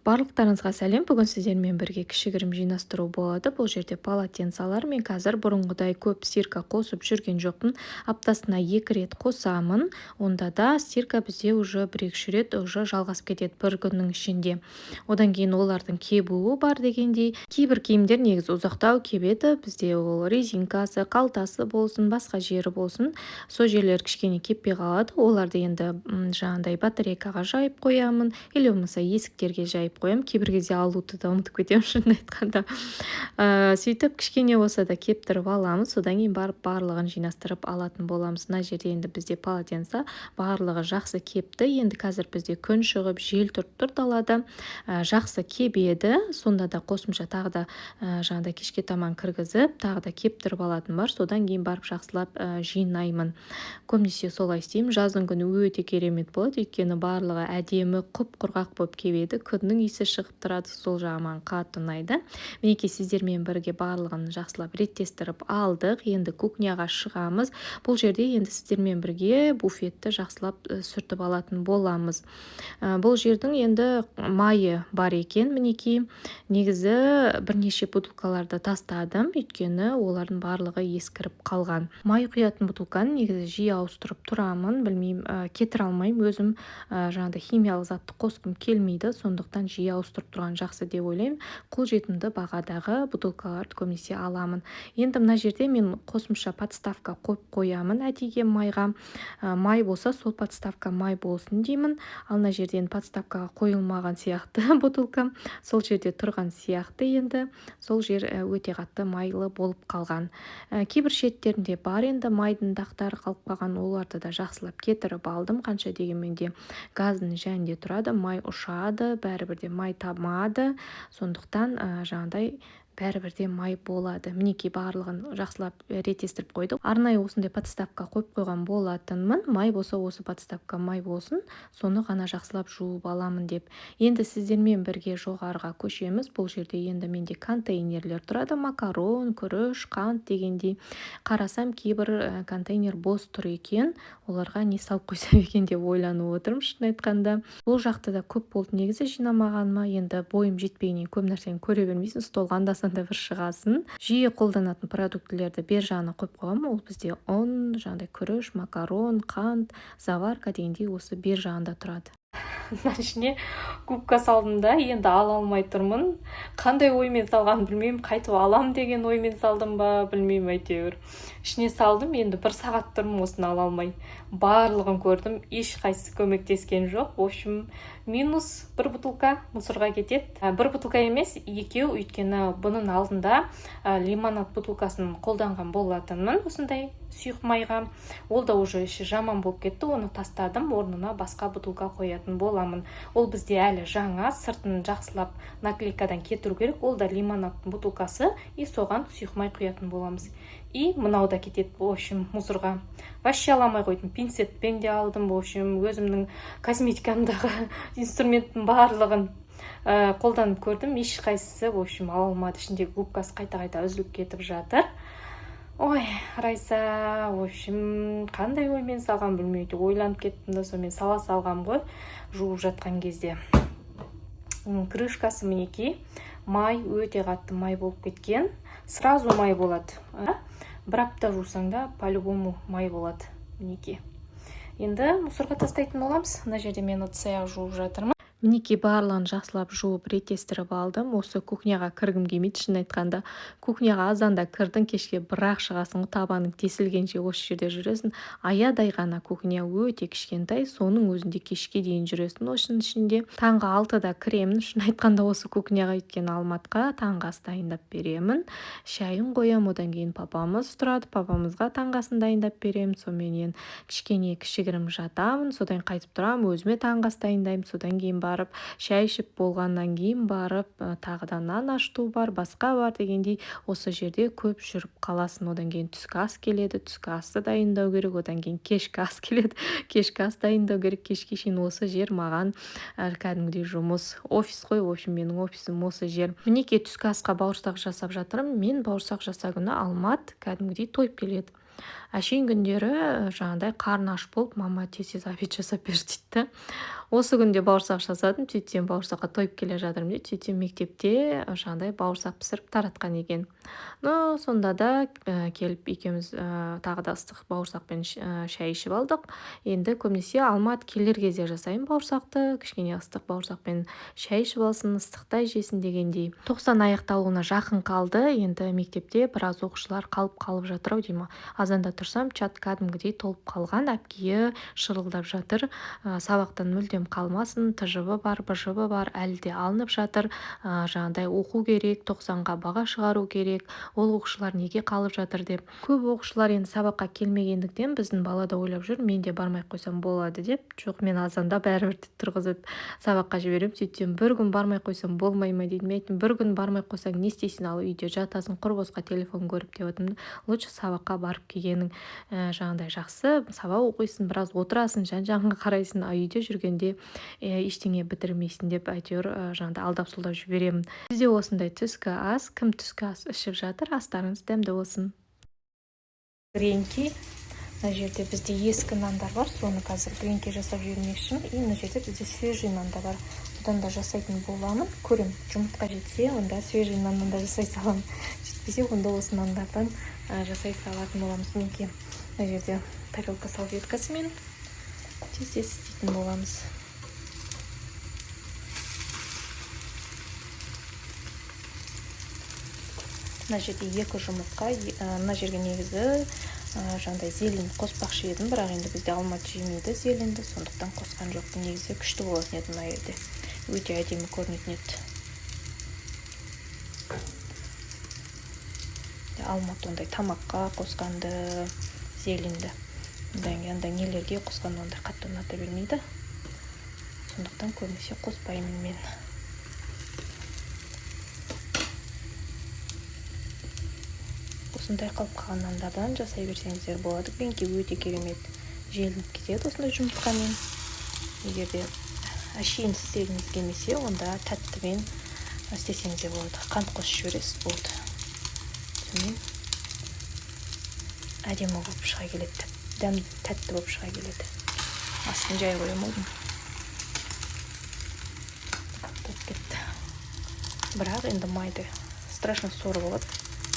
Барлықтарыңызға сәлем! Бүгін сіздермен бірге кішігірім жинастыру болады. Бұл жерде полотенцалар. Мен қазір бұрынғыдай көп стирка қосып жүрген жоқпын. Аптасына екі рет қосамын. Онда да стирка бізде уже бір екі үш рет уже жалғасып кетеді бір күннің ішінде. Одан кейін олардың кебуі бар дегендей. Кейбір киімдер негізі ұзақтау кебеді. Бізде ол резинкасы, қалтасы болсын, басқа жері болсын, сол жерлер кішкене кеппей қалады. Оларды енді жаңағыдай батарейкаға жайып қоямын или болмаса есіктерге жайып қоямын. Кейбір кезде алуды да ұмытып кетемін, шынын айтқанда. Сөйтіп кішкене болса да кептіріп аламыз. Содан кейін барып барлығын жинастырып алатын боламыз. Мына жерде енді бізде полотенце барлығы жақсы кепті. Енді қазір бізде күн шығып, жел тұрып тұр далада. Жақсы кебеді. Сонда да қосымша тағы да жаңағыдай кешке таман кіргізіп, тағы да кептіріп алатын бар. Содан кейін барып жақсылап жинаймын. Көбінесе солай істеймін. Жаздың күні өте керемет болады, өйткені барлығы әдемі құп құрғақ болып кебеді, күннің иісі шығып тұрады. Сол жағы маған қатты ұнайды. Мінекей, сіздермен бірге барлығын жақсылап реттестіріп алдық. Енді кухняға шығамыз. Бұл жерде енді сіздермен бірге буфетті жақсылап сүртіп алатын боламыз. Бұл жердің енді майы бар екен. Мінекей, негізі бірнеше бутылкаларды тастадым, өйткені олардың барлығы ескіріп қалған. Май құятын бутылканы негізі жиі ауыстырып тұрамын. Білмеймін, кетіре алмаймын өзім. Жаңағыдай химиялық затты қосқым келмейді, сондықтан жиі ауыстырып тұрған жақсы деп ойлаймын. Қолжетімді бағадағы бутылкаларды көбінесе аламын. Енді мына жерде мен қосымша подставка қойып қоямын әдейіге майға. Май болса, сол подставка май болсын деймін. Ал мына жерде енді подставкаға қойылмаған сияқты, бутылка сол жерде тұрған сияқты. Енді сол жер өте қатты майлы болып қалған. Кейбір шеттерінде бар енді майдың дақтары қалып қалған. Оларды да жақсылап кетіріп алдым. Қанша дегенмен де газдың жанында тұрады, май ұшады, бәрібір де май тамады. Сондықтан жаңағыдай бәрібір де май болады. Мінекей, барлығын жақсылап реттестіріп қойдық. Арнайы осындай подставка қойып қойған болатынмын. Май болса, осы подставка май болсын, соны ғана жақсылап жуып аламын деп. Енді сіздермен бірге жоғарыға көшеміз. Бұл жерде енді менде контейнерлер тұрады: макарон, күріш, қант дегендей. Қарасам, кейбір контейнер бос тұр екен. Оларға не салып қойсам екен деп ойланып отырмын, шын айтқанда. Бұл жақта да көп болды негізі жинамағаныма. Енді бойым жетпегеннен көп нәрсені көре бермейсің, столға анда санда бір шығасың. Жиі қолданатын продуктілерді бер жағына қойып қойғанмын. Ол бізде ұн, жаңағыдай күріш, макарон, қант, заварка дегендей осы бер жағында тұрады. Мына ішіне губка салдым да, енді ала алмай тұрмын. Қандай оймен салғанымды білмеймін. Қайтып алам деген оймен салдым ба, білмеймін, әйтеуір ішіне салдым. Енді бір сағат тұрмын осыны ала алмай. Барлығын көрдім, ешқайсысы көмектескен жоқ. В общем, минус бір бутылка мусорға кетеді. Бір бутылка емес, екеу, өйткені бұның алдында лимонад бутылкасын қолданған болатынмын осындай сұйық майға. Ол да уже іші жаман болып кетті, оны тастадым. Орнына басқа бутылка қоятын боламын. Ол бізде әлі жаңа, сыртын жақсылап наклейкадан кетіру керек. Ол да лимонадтың бутылкасы, и соған сұйық май құятын боламыз. И мынау да кетеді, в общем, мусорға. Вообще ала алмай қойдым. Пинцетпен де алдым. В общем, өзімнің косметикамдағы инструменттің барлығын қолданып көрдім. Ешқайсысы, в общем, ала алмады. Ішіндегі губкасы қайта қайта үзіліп кетіп жатыр. Ой, Райса, в общем, қандай оймен салған білмей, ойланып кеттім да, сонымен сала салғам ғой жуып жатқан кезде. Крышкасы, мінекей, май, өте қатты май болып кеткен. Сразу май болады. Бір апта жусаң да, по любому май болады. Мінекей, енді мусорға тастайтын боламыз. Мына жерде мен ыдыс аяқ жуып жатырмын. Мінекей, барлығын жақсылап жуып, реттестіріп алдым. Осы кухняға кіргім келмейді, шынын айтқанда. Кухняға азанда кірдің, кешке бірақ шығасың ғой, табаның тесілгенше осы жерде жүресің. Аядай ғана кухня, өте кішкентай, соның өзінде кешке дейін жүресің осының ішінде. Таңғы 6-да кіремін, шын айтқанда, осы кухняға, өйткені Алматқа таңғы ас дайындап беремін, шайын қоямын. Одан кейін папамыз тұрады, папамызға таңғы асын дайындап беремін. Соныменен кішкене кішігірім жатамын. Содан қайтып тұрамын, өзіме таңғы ас дайындаймын. Содан кейін барып шай ішіп болғаннан кейін барып тағы да нан ашыту бар, басқа бар дегендей, осы жерде көп жүріп қаласың. Одан кейін түскі ас келеді, түскі асты дайындау керек. Одан кейін кешкі ас келеді, кешкі ас дайындау керек. Кешке шейін осы жер маған кәдімгідей жұмыс, офис қой. В общем, менің офисім осы жер. Мінекей, түскі асқа бауырсақ жасап жатырмын мен. Бауырсақ жаса күні Алмат кәдімгідей тойып келеді. Әшейін күндері жаңағыдай қарны аш болып, мама тез-тез обед жасап бер дейді да. Осы күнде бауырсақ жасадым, сөйтсем бауырсаққа тойып келе жатырмын дейді. Сөйтсем мектепте жаңағыдай бауырсақ пісіріп таратқан екен. Но сонда да келіп екеуміз тағы да ыстық бауырсақпен шай ішіп алдық. Енді көбінесе Алмат келер кезде жасаймын бауырсақты, кішкене ыстық бауырсақпен шай ішіп алсын, ыстықтай жесін дегендей. 90 аяқталуына жақын қалды. Енді мектепте біраз оқушылар қалып жатыр ау деймін. Азанда тұрсам, чат кәдімгідей толып қалған, әпкейі шырылдап жатыр. Сабақтан мүлдем қалмасын, ТЖБ бар, БЖБ бар, әлі де алынып жатыр. Жаңағыдай оқу керек, 90-ға баға шығару керек, ол оқушылар неге қалып жатыр деп. Көп оқушылар енді сабаққа келмегендіктен біздің бала да ойлап жүр, мен де бармай қойсам болады деп. Жоқ, мен азанда бәрібір тұрғызып сабаққа жіберемін. Сөйтсем бір күн бармай қойсам болмай ма дейді. Мен айттым, бір күн бармай қойсаң не істейсің, ал үйде жатасың, құр босқа телефон көріп деп отырмын. Лучше сабаққа барып келгенің жаңағыдай жақсы, сабақ оқисың, біраз отырасың, жан-жағыңа қарайсың, а үйде жүргенде ештеңе бітірмейсің деп әйтеуір жаңағыдай алдап сұлдап жіберемін. Бізде осындай түскі ас, кім түскі ас ішіп жатыр, астарыңыз дәмді болсын. Гренки. Мына жерде бізде ескі нандар бар, соны қазір гренки жасап жібермекшімін. И мына жерде бізде свежий нан да бар. Бұдан да жасайтын боламын. Көрем, жұмыртқа жетсе, онда свежий наннан да жасай саламын. Жетпесе, онда осы нандардан жасай салатын боламыз. Мінекей, мына жерде тарелка салфеткасымен тез-тез істейтін боламыз. Мына жерде 2 жұмыртқа, мына жерге негізі жаңағыдай зелень қоспақшы едім, бірақ енді бізде Алмат жемейді зеленді, сондықтан қосқан жоқпын. Негізі күшті болатын еді мына жерде, өте әдемі көрінетін еді. Алмат ондай тамаққа қосқанды зеленді, андай нелерге қосқанды ондай қатты ұната бермейді, сондықтан көбінесе қоспаймын мен. Осындай қалып қалған нандардан жасай берсеңіздер болады. Гренки өте керемет желініп кетеді осындай жұмыртқамен. Егер де әшейін істегіңіз келмесе, онда тәттімен істесеңіз де болады. Қант қосып жібересіз, болды. Сонымен әдемі болып шыға келеді, дәм тәтті болып шыға келеді. Астын жай қоямын алдым. Болып кетті. Бірақ енді майды страшно соры болады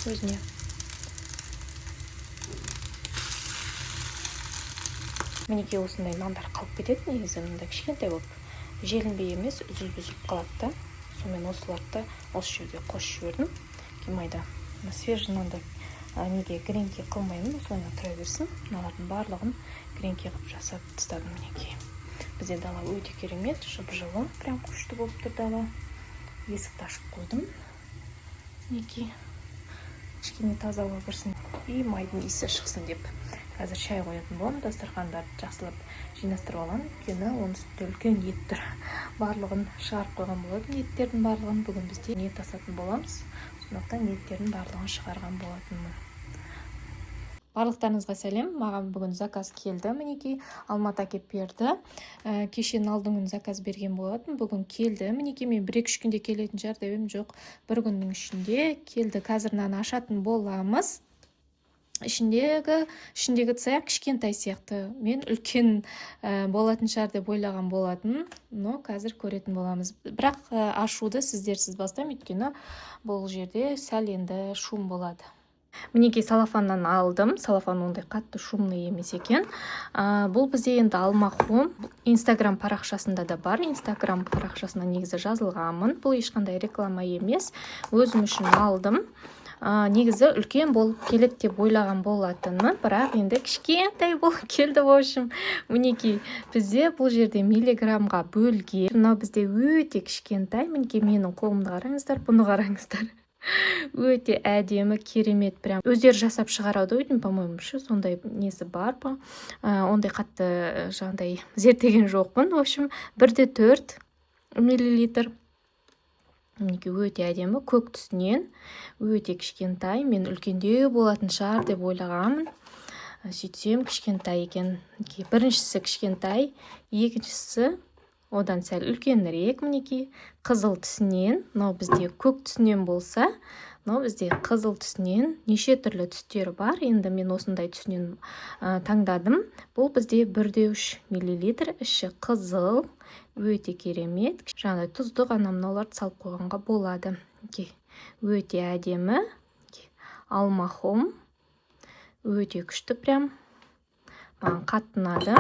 өзіне. Мінекей осындай нандар қалып кетеді негізі, мындай кішкентай болып желінбей емес, үзіліп-үзіліп қалады да. Сонымен осыларды да осы жерге қосып жібердім. Кейін майда свежий нанды неге гренки қылмаймын, осылай тұра берсін. Мыналардың барлығын гренки қылып жасап тастадым мінекей. Бізде дала өте керемет, жып-жылы, прям күшті болып тұр дала. Есікті ашып қойдым. Мінекей кішкене таза ауа кірсін и майдың иісі шықсын деп. Қазір шай қоятын боламын, дастархандарды жақсылап жинастырып аламын, өйткені оның үстінде үлкен ет тұр. Барлығын шығарып қойған болатын, еттердің барлығын. Бүгін бізде ет асатын боламыз, сондықтан еттердің барлығын шығарған болатынмын. Барлықтарыңызға сәлем. Маған бүгін заказ келді, мінекей Алмат әкеп берді. Кешенің алдыңғы күні заказ берген болатын, бүгін келді. Мінекей мен 1-2 күнде келетін шығар деп едім, жоқ, бір күннің ішінде келді. Қазір мынаны ашатын боламыз. Ішіндегі цех кішкентай сияқты. Мен үлкен болатын шығар деп ойлаған болатын, но қазір көретін боламыз. Бірақ ашуды сіздерсіз бастаймын, өйткені бұл жерде сәл енді шум болады. Мінекей салафаннан алдым. Салафан ондай қатты шумный емес екен. Бұл бізде енді Алма Хом. Инстаграм парақшасында да бар. Инстаграм парақшасына негізі жазылғанмын. Бұл ешқандай реклама емес. Өзім үшін алдым. Негізі үлкен болып келеді деп ойлаған болатынмын, бірақ енді кішкентай болып келді. В общем, мінекей бізде бұл жерде миллиграммға бөлген. Мынау бізде өте кішкентай. Мінекей менің қолымды қараңыздар, бұны қараңыздар. Өте әдемі, керемет, прям өздері жасап шығарады ғой деймін, по-моему, ше, сондай несі бар па? Ондай қатты жаңағыдай зерттеген жоқпын. В общем, 1,4 миллилитр. Мінекей өте әдемі, көк түсінен, өте кішкентай. Мен үлкендеу болатын шығар деп ойлағанмын. Сөйтсем кішкентай екен. Мінекей біріншісі кішкентай, екіншісі одан сәл үлкенірек. Мінекей қызыл түсінен, мынау бізде көк түсінен болса, Мынау бізде қызыл түсінен, неше түрлі түстері бар. Енді мен осындай түсінен таңдадым. Бұл бізде 1,3 миллилитр, іші қызыл, өте керемет. Жаңағыдай тұздық ана мынауларды салып қойғанға болады. Өте әдемі. Алмахом өте күшті, прям маған қатты ұнады.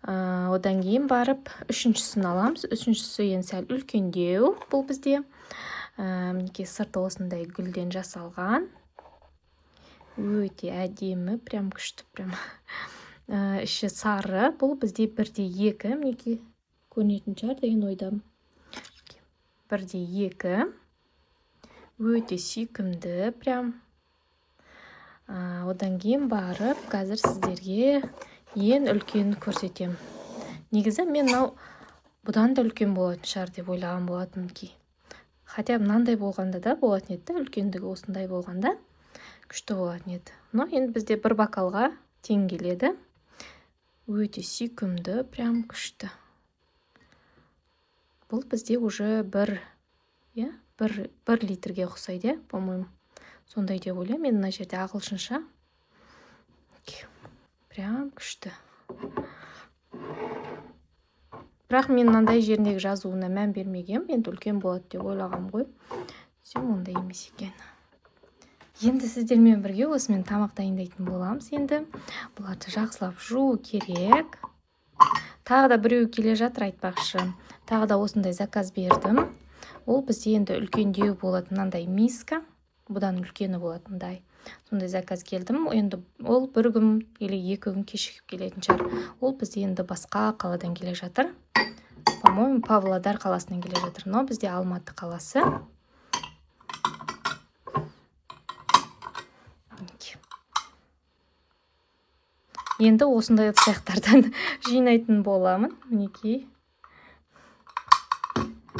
Одан кейін барып үшіншісін аламыз. Үшіншісі енді сәл үлкендеу. Бұл бізде мінекей, сырты осындай гүлден жасалған, өте әдемі, прям күшті прям. Іші сары. Бұл бізде 1,2, мінекей, көрінетін шығар деген ойдамын. 1,2, өте сүйкімді прям. Одан кейін барып қазір сіздерге ең үлкенін көрсетемін. Негізі мен мынау бұдан да үлкен болатын шығар деп ойлаған болатынмын. Хотя мынандай болғанда да болатын еді да, үлкендігі осындай болғанда күшті болатын еді. Но енді бізде бір бокалға тең келеді. Өте сүйкімді, прям күшті. Бұл бізде уже бір, иә, бір литрге ұқсайды, иә, по-моему, сондай деп ойлаймын мен. Мына жерде ағылшынша, прям күшті. Бірақ мен мынандай жеріндегі жазуына мән бермегенмін. Енді үлкен болады деп ойлағанмын ғой, сөйтсем, ондай емес екен. Енді сіздермен бірге осымен тамақ дайындайтын боламыз. Енді бұларды жақсылап жуу керек. Тағы да біреу келе жатыр, айтпақшы. Тағы да осындай заказ бердім. Ол бізде енді үлкендеу болады, мынандай миска, бұдан үлкені болатындай. Сондай заказ келдім. Енді ол бір күн или 2 күн кешігіп келетін шығар. Ол бізде енді басқа қаладан келе жатыр, по-моему, Павлодар қаласынан келе жатыр. Мынау бізде Алматы қаласы. Мінекей. Енді осындай ыдыс аяқтардан жинайтын боламын, мінекей.